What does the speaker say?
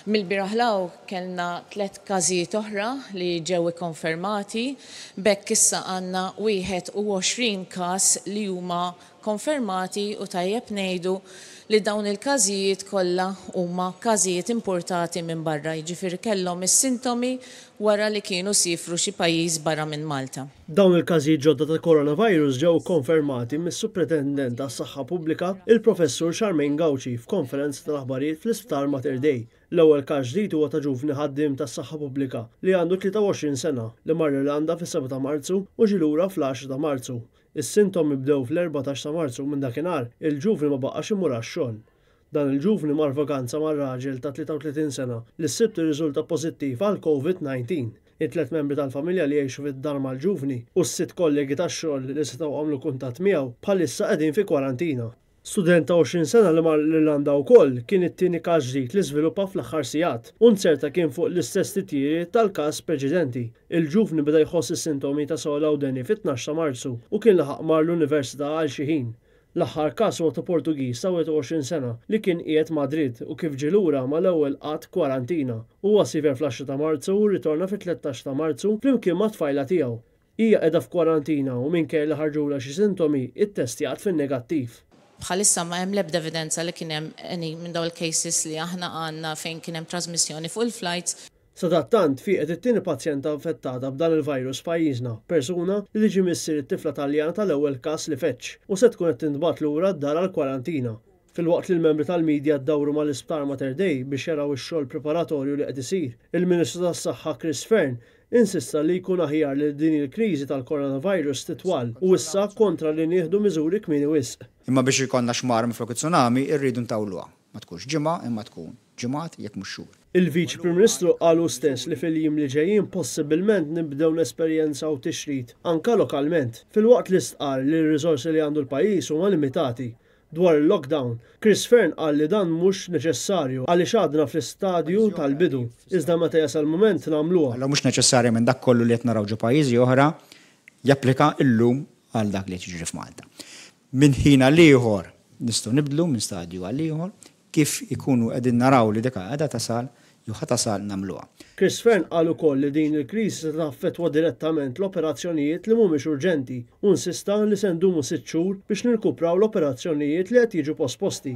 Mill-bieraħ 'l hawn kellna tlett każijiet oħra li ġew ikkonfermati, b'hekk issa għandna 21 każ li huma konfermati u tajjeb ngħidu li dawn il-każijiet kollha huma każijiet importati minn barra, jiġifieri kellhom is-sintomi wara li kienu siefru xi pajjiż barra minn Malta. Dawn il-każijiet ġodda ta' coronavirus ġew ikkonfermati mis-Supretendent għas-Saħħa Pubblika, il-Professur Charmaine Gauci f'konferenza tal-aħbarijiet fl-Isptar Mater Dei. L-ewwel każ ġdid huwa ta' ġuvni ħaddiem tas-saħħa pubblika li għandu 23 sena li mar l-Irlanda fis-7 ta' Marzu u ġie lura fl-10 ta' Marzu. Is-sintomi bdew fl-14 ta' Marzu u minn dakinhar il-ġuvni ma baqax imur għax-xogħol. Dan il-ġuvni mar vaganza ma' raġel ta' 33 sena li s-Sibt irriżulta pożittiv għal Covid-19. It-tlett membri tal-familja li jgħixu fid-dar mal-ġuvni u s-sitt kollegi tax-xogħol li setgħu għamlu kuntatt miegħu bħalissa qegħdin fi kwarantina. Student ta' 20 sena li mar l-Irlanda wkoll kien it-tieni każ ġdid li żviluppa fl-aħħar sigħat u nzerta kien fuq l-istess titjiriet tal-każ preċedenti. Il-ġuvni beda jħoss is-sintomi ta' sogħla u deni fit-tnax ta' Marzu u kien laħaq mar l-università għal xi ħin. L-aħħar każ huwa ta' Portugiż ta' 21 sena li kien qiegħed Madrid u kif ġie lura mal-ewwel qagħad kwarantina. Huwa siefer fl-għaxra ta' Marzu u rritorna fit-13 ta' Marzu flimkien mat-tfajla tiegħu. Hija qiegħda f'kwarantina u minkejja li ħarġulha xi sintomi, ittestjat fin-negattiv. Bħalissa ma hemm l-ebda evidenza li kien hemm any minn dawn il-cases li aħna għandna fejn kien hemm trasmissjoni fuq il-flights. Sadattant, fieqet it-tieni pazjenta infettata b'dan il-virus f'pajjiżna, persuna li tiġi missier it-tifla Taljana tal-ewwel każ li feġġ u se tkun qed tintbagħat lura d-dar għall-kwarantina. Filwaqt li l-membri tal-media ddawru mal-Isptar Mater Dei biex jaraw ix-xogħol preparatorju li qed isir, il-Ministru tas-Saħħa Chris Fearne insista li jkun aħjar li din il-kriżi tal-coronavirus titwal u issa kontra li nieħdu miżuri kmieni wisq. Imma biex ikollna xmara minflok it-tsunami rridu ntawluha. Ma tkunx ġimgħa imma tkun ġimgħat jekk mhux xhur. Il-Viċi Prim Ministru qal hu stess li fil-jiem li ġejjin possibbilment nibdew nesperjenzaw tixrid anke lokalment, filwaqt li stqarr li r-riżorsi li għandu l-pajjiż huma limitati. Dwar il-lockdown, Chris Fearne qal li dan mhux neċessarju għaliex għadna fl-istadju tal-bidu, iżda meta jasal il-mument nagħmluha. Allura mhux neċessarjament dak kollu li qed naraw ġo pajjiżi oħra japplika illum għal dak li qed jiġri f'Malta. Minn ħin għal ieħor nistgħu nibdlu minn stadju għal ieħor, Kif ikunu qegħdin naraw li dika qiegħda tasal, jew ħa tasal nagħmluha. Chris Fearne qal ukoll li din il-kriżi se taffettwa direttament l-operazzjonijiet li mhumiex urġenti u insista li se ndumu sitt xhur biex nirkupraw l-operazzjonijiet li qed jiġu posposti.